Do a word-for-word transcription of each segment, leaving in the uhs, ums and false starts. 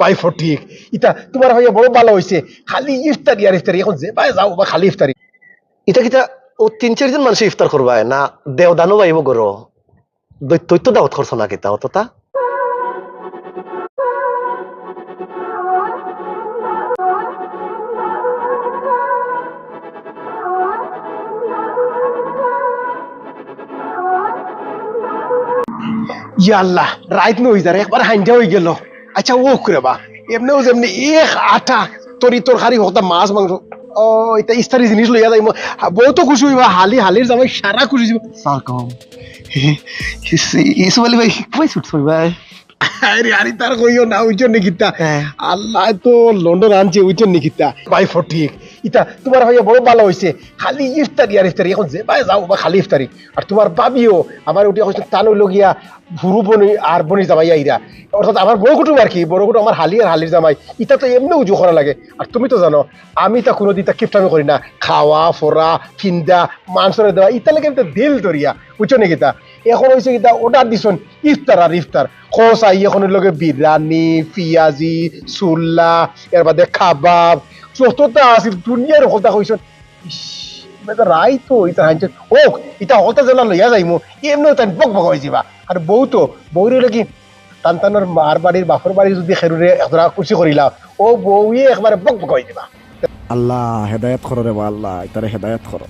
ভাই ফটিক, ইতা তুমার ভাইয়া বড় ভালা অইছে, খালি ইফতারি আর ইফতারি, অখন যেবায় যাও বা খালি ইফতারি। ইতা কিতা ও তিন চাইরজন মানষে ইফতার করবায় না, দেওদানও পাইবো গরো? দৈত্য তো দাওয়াত করছো না কিতা অততা? ইয়া আল্লাহ, রাইত নু অইযার, একবার হাইঞ্জা অইগেলো। আচ্ছা, ও করে বা, এমনেও যেমনে এক আটা তরি তরকারি হকলতা মাছ মাংস। ও, ইতা ইফতারি জিনিস লইয়া যাইমু। বউত খুশি অইবা, হালি, হালির জামাই সারা খুশি অইবা। সালাম। ইস-, ইসু আলী ভাই, কই ছুটছো ভাই? আরে, আরে, তার কইও না, অইছে নি কিতা? হ্যাঁ। আল্লাহ তো লন্ডন আনছে, অইছে নি কিতা? ভাই ফটিক, ইতা তুমার ভাইয়া বড় ভালা অইছে, খালি ইফতারি আর ইফতারি, অখন যেবায় যাও বা খালি ইফতারি। আর তুমার ভাবিও আমার উঠিয়া কইছে, তান অইলো গিয়া হুরু বইন আর বইন জামাই আইরা। অর্থাৎ আমার বড় কুটুম আর কি, বড় কুটুম আমার হালি আর হালির জামাই, ইতা তো এমনে উজু করা লাগে। আর তুমি তো জানো, আমি তা কুনুদিন তা কিপটামি করি না, খাওয়া, ফরা, ফিন্দা, মানষরে দেওয়া, ইতা লাগে আমি তো দিল ধরিয়া, অইছে নি কিতা? অখন অইছে কিতা, order দিছইন ইফতার আর ইফতার। খোসাই অখন লগে বিরিয়ানি, পিয়াজি, চুল্লা, এর বাদে কাবাব, যততা আছিল দুনিয়ার হকলতা কইছইন। ইশ, ইবা তো রাইত তো, ইতা হাইঞ্জা। ও, ইতা হকলতা যেলা লইয়া যাইমু, এমনেও তাইন বক বক অইযিবা। আর বউত, বউরে লাগি তান তানর মার বাড়ির, বাপর বাড়ির যুদি কেউরে একজরা খুশি করিলা, ও বউয়ে একবারে বক বক অইযিবা। আল্লাহ, হেদায়েত করো রে বা আল্লাহ, ইতারে হেদায়েত করো।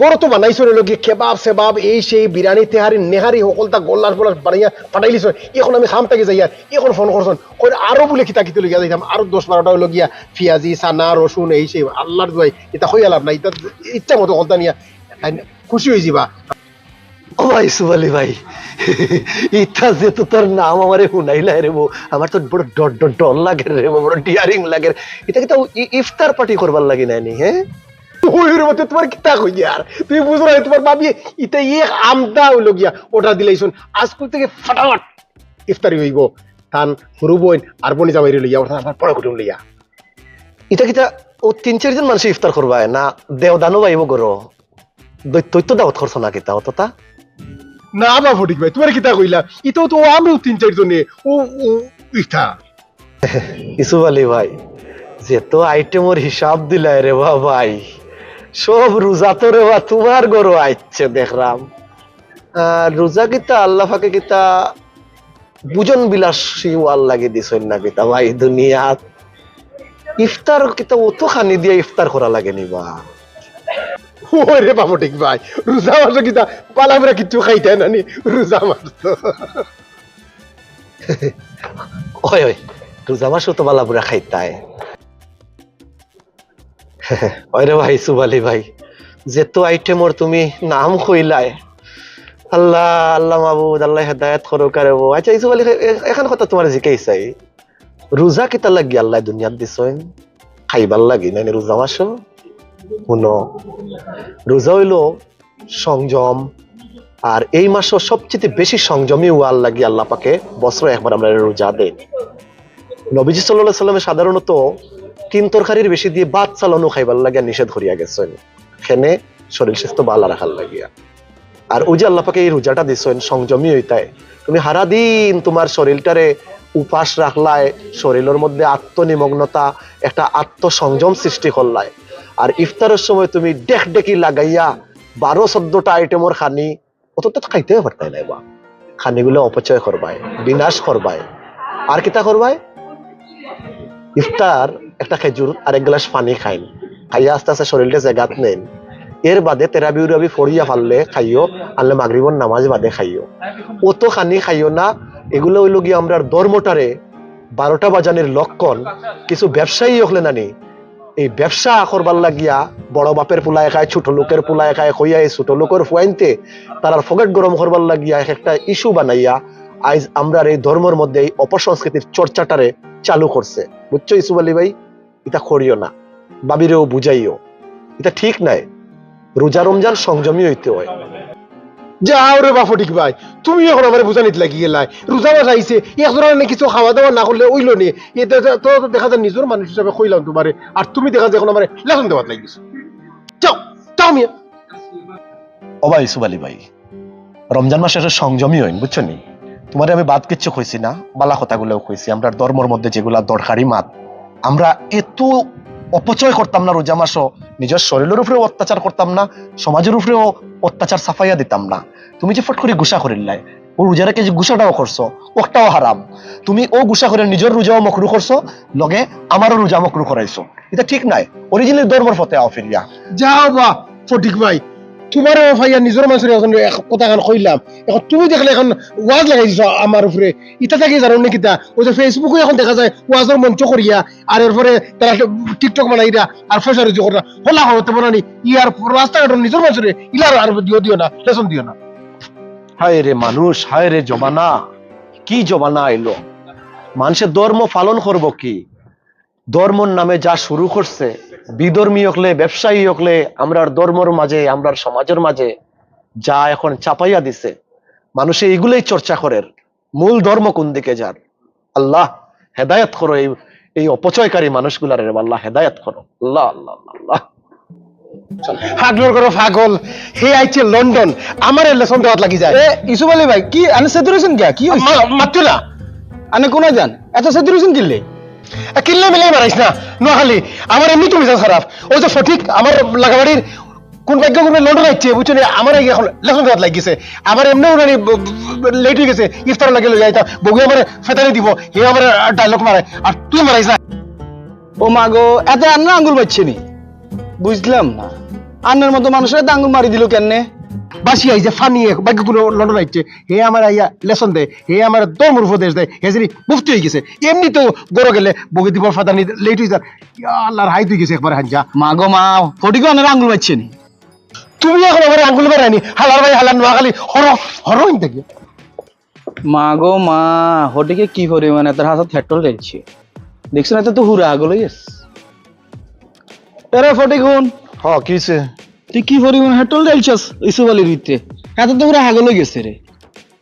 গরো তো বানাইছো রে লগি, কেবাব সেবাব, এই সেই, বিরিয়ানি, তেহারি, নেহারি, হকলতা গল্লাস বল্লাস বানাইয়া পাঠাইলিছো। অখন আমি কাম থাকি যাইয়ার, অখন ফোন করছইন, কইরা আরো বুলে কিতা কিতা লইয়া যাইতাম, আরো দশ বারোটা অইলো গিয়া, পিয়াজি, চানা, রসুন, এই সেই, আল্লাহর দোয়াই, ইতা কইয়া লাভ নাই, ইতা ইচ্ছা মতো হকলতা নিয়া, তাইন খুশি অইযিবা। ও ভাই, ইসু আলী ভাই, ইতা যে তো তোর নাম আমারে হুনাইলায় রে বো, আমার তো বড় ডর, ডর, ডর লাগের রে বো, বড় daring লাগের। ইতা কিতা ই-, ইফতার party করবার লাগি নায় নি, হ্যাঁ? ওই রে বো, তে তুমার কিতা কইয়ার? তুমি বুঝো না, তুমার ভাবিয়ে ইতা এক আমদা অইলো গিয়া order দিলাইছইন। আইজকুল থাকি ফাটাফাট ইফতারি অইবো। তান হুরু বইন আর বইন জামাইরে লইয়া, অর্থাৎ আমার বড় কুটুম লইয়া। ইতা কিতা ও তিন চাইরজন মানষে ইফতার করবায় না, দেওদানও পাইবো গরো? দৈত্য তো দাওয়াত করছো না কিতা অততা? না বা ফটিক ভাই, তুমারে কিতা কইলা? ইতাও তো আমরাও তিন চাইরজনে, ও, ও, ইতা। ইসু আলী ভাই, যে তো item-র হিসাব দিলায় রে বা ভাই, সব রোজা তো রে বা তুমার গরো আইছে দেখরাম। আর রোজা কিতা আল্লাহ পাকে কিতা ভোজন বিলাসী অওয়ার লাগি দিছইন না কিতা ভাই দুনিয়াত? ইফতার কিতা অত খানি দিয়া ইফতার করা লাগে নি বা? ওরে বা ফটিক ভাই, রোজা মাসো কিতা বালাবুরা কিচ্ছু খাইতায় না নি? রোজা মাস তো। ওই, ওই, রোজা মাসো তো বালাবুরা খাইতায়। ওই রে ভাই, ইসু আলী ভাই, যে তো item-র তুমি নাম কইলায়, আল্লাহ, আল্লাহ মাবুদ, আল্লাহ হেদায়েত করউক্কা রে বো। আচ্ছা, ইসু আলী, এ-, এখান কথা তুমারে জিকাই চাই, রোজা কিতার লাগি আল্লায় দুনিয়াত দিছইন? খাইবার লাগি, নায় নি রোজা মাসো? হুনো, রোজা অইলো সংযম, আর এই মাসো সবচেয়ে বেশি সংযমী অওয়ার লাগি আল্লাহ পাকে বছরো একবার আমরারে রোজা দেইন। নবীজি সাল্লাল্লাহু আলাইহি ওয়াসাল্লামে সাধারণত তিন তরকারির বেশি দিয়া ভাত চালানো খাইবার লাগি নিষেধ করিয়া গেছইন, কেনে শরীল স্বাস্থ্য বালা রাখার লাগিয়া। আর অউ যে আল্লাহ পাকে এই রোজাটা দিছইন, সংযমী অইতায়, তুমি হারা দিন তুমার শরীলটারে উপাস রাখলায়, শরীলর মধ্যে আত্মনিমগ্নতা, একটা আত্মসংযম সৃষ্টি করলায়। আর ইফতারর সময় তুমি ডেক ডেকি লাগাইয়া বারো চৌদ্দটা item-র খানি অত তো খাইতেও পারতায় নায় বা। খানিগুলা অপচয় করবায়, বিনাশ করবায়। আর কিতা করবায়? ইফতার, একটা খেজুর আর এক গ্লাস পানি খাইন। খাইয়া আস্তে আস্তে শরীলটা জেগাত নেইন। এর বাদে তেরাবি উরাবি পড়িয়া পারলে খাইও, আনলে মাগরিবর নামাজ বাদে খাইও। অত খানি খাইও না। এগুলা অইলো গিয়া আমরার ধর্মটারে বারোটা বাজানির লক্ষণ। কিছু ব্যবসায়ী অকলে নানি এই ব্যবসা করবার লাগিয়া বড় বাপের পুলায় খায়, ছোট লোকের পুলায় খায়, কইয়া এই ছোট লোকর ফুয়াইন্তে তারার পকেট গরম করবার লাগিয়া এক একটা issue বানাইয়া আইজ আমরার এই ধর্মর মধ্যে এই অপসংস্কৃতির চর্চাটারে চালু করছে। বুঝছো ইসুফ আলী ভাই? ইতা করিও না, ভাবিরেও বুঝাইও, ইতা ঠিক নায়। রোজা রমজান সংযমী অইতে অয়। যাও রে বা ফটিক ভাই, তুমি অখন আমারে বুঝানিত লাগি গেলায়। রোজা মাস আইছে, এক জোড়া না কিছু খাওয়া দাওয়া না করলে অইলো নি। ইতা তো, তো, তো দেখা যায় নিজর মানুষ হিসাবে কইলাম তুমারে, আর তুমি দেখা যায় অখন আমারে লেসন দেওয়াত লাগি গেছো। যাও, যাও মিয়া। ও ভাই ইসুফ আলী ভাই, রমজান মাসে একটা সংযমী অইন, বুঝছো নি? তুমারে আমি বাদ কিচ্ছু কইছি না, বালা কথাগুলাও কইছি। আমরার ধর্মর মধ্যে যেগুলা দরকারি মাত, আমরা এত অপচয় করতাম না রোজা মাসো, নিজর শরীলর উপরেও অত্যাচার করতাম না, সমাজর উপরেও অত্যাচার চাপাইয়া দিতাম না। তুমি যে ফট করি গুসা করিলায়, অউ রোজা রাখিয়া যে গুসাটাও করছো, অটাও হারাম। তুমি অউ গুসা করি নিজর রোজাও মকরু করছো, লগে আমারও রোজা মকরু করাইছো। ইটা ঠিক নায়। Originally ধর্মর পথে আও ফিরিয়া। যাও বা ফটিক ভাই, তুমারে অউ পাইয়া নিজর মানষরে অখন এক কথাখান কইলাম, অখন তুমি দেখলে অখন ওয়াজ লাগাই দিছো আমার উপরে। ইটা থাকি জানো নি কিতা? অউ যে Facebook-ও অখন দেখা যায় ওয়াজর মঞ্চ করিয়া, আর এরপরে তারা TikTok বানাইরা আর পয়সা রুজি করা। হলা হতে বলানি, ইয়ার রাস্তাঘাটর নিজর মানষরে ইলার আর দিও দিও না, lesson দিও না। হায় রে মানুষ, হায় রে জমানা, কি জমানা আইলো? মানষে ধর্ম পালন করবো কি? ধর্মর নামে যা শুরু করছে, বিধর্মী অকলে, ব্যবসায়ী অকলে, আমরার ধর্মর মাঝে, আমরার সমাজর মাঝে যা অখন চাপাইয়া দিছে, মানষে ইগুলাই চর্চা করের। মূল ধর্ম কুন দিকে যার? আল্লাহ, হেদায়েত করো এই, এই অপচয়কারী মানুষগুলারে রে আল্লাহ, হেদায়েত করো। আল্লাহ, আল্লাহ, আল্লাহ, আল্লাহ। পাগলর ঘরো পাগল, হে আইছে লন্ডন, আমারে lesson দেওয়াত লাগি যায়। এ, ইউসুফ আলী ভাই, কি আনে সেদুরেছেন কে? কি হইছে? মা-, মাতিও না। আনে কুনায় যান? এত সেদুরেছেন কিনলে? এ, কিনলে মিলে মারাইস না, নোয়াখালী। আমার এমনি তুমি খারাপ। অউ যে ফটিক, আমার লাগাবাড়ির কোন ভাগ্য করবে লন্ডন আইছে, বুঝছো নি? আমার এই অখন lesson দেওয়াত লাগি গেছে। আমার এমনি উনানি ব-, ব-, late অইগেছে, ইফতার লাগি লই যাইতাম। বউয়ে আমারে ফেতানি দিব, হে আমারে dialogue মারে, আর তুই মারাইস না। ও মা গো, এতে আন্নার আঙ্গুল বাজছে নি? বুঝলাম না, আন্নার মতো মানুষের এত আঙ্গুল মারি দিল কেনে? বাসি আইছে, ফানি এক, ভাগ্য করে লন্ডন আইছে, হে আমার আইয়া lesson দেয়, হে আমার ধর্মর উপদেশ দেয়, হে যদি মুফতি অইগেছে, এমনি তো ঘরো গেলে বউয়ে দিব ফেতানি, late অই যার। ইয়া আল্লাহর হাইত অইগেছে একবারে হাঞ্জা। মা গো মা, ফটিকও আন্নার আঙ্গুল বাজছে নি? তুমি অখন আমারে আঙ্গুল মারাইনি, হালার ভাই হালার নোয়াখালী, হরো, হরো ইন থাকি। মা গো মা, ফটিকে কি পরিমাণ এত হাসাত পেট্রোল ঢালছে। দেখছো না, এতে তো হুরা আগল অই গেছে। এরে ফটিক হুন। হ, কি হইছে? তুই কি পরিমাণ পেট্রোল ঢালছস ইউসুফ আলীর ভিতরে? এতে তো হুরা আগল অই গেছে রে।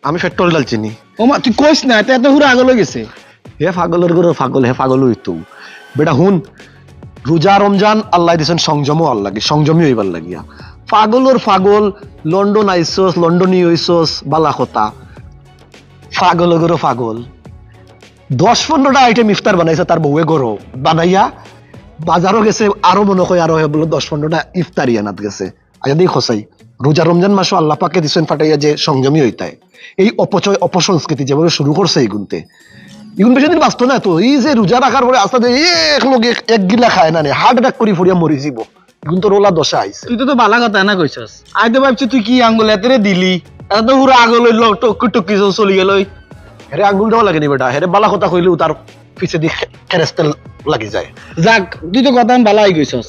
আমি পেট্রোল ঢালছি নি। ও মা, তুই কইস না, এতে এত হুরা আগল অই গেছে। হে পাগলর ঘরো পাগল, হে পাগল অইতো। বেটা হুন, রোজা রমজান আল্লায় দিছইন সংযম অওয়ার লাগি, সংযমী অইবার লাগিয়া। পাগলর পাগল, লন্ডন আইছস, লন্ডনী অইছস, বালা কথা। পাগলর ঘরো পাগল। দশ পনেরোটা item ইফতার বানাইছে তার বউয়ে ঘরো, বানাইয়া বাজারো গেছে, আরো মনো কয় আরো হে বুলে দশ পনেরোটা ইফতারি আনাত গেছে। আইয়া দেখি কসাই, রোজা রমজান মাসো আল্লাহ পাকে দিছইন পাঠাইয়া যে সংযমী অইতায়, এই অপচয় অপসংস্কৃতি যেভাবে শুরু করছে ইগুন্তে, ইগুন বেশি দিন বাঁচতো না তো। এই যে রোজা রাখার পরে আস্তে আস্তে এক লগে এক, এক গিলা খায় না নে, heart attack করি পড়িয়া মরি যিবো। ইগুন তো রোলা দশা আইছে। তুই তো, তো বালা কথা না কইছস। আই তো ভাবছি তুই কি আঙ্গুল এতরে দিলি, এত তো পুরা আগল অইল, টুকি টুকি চলি গেল। হেরে আঙ্গুল দেওয়া লাগে নি বেটা, হেরে বালা কথা কইলেও তার পিছে দি খে-, খেরেস্তে লাগি যায়। যাক, তুই তো কথা বালাই কইছস।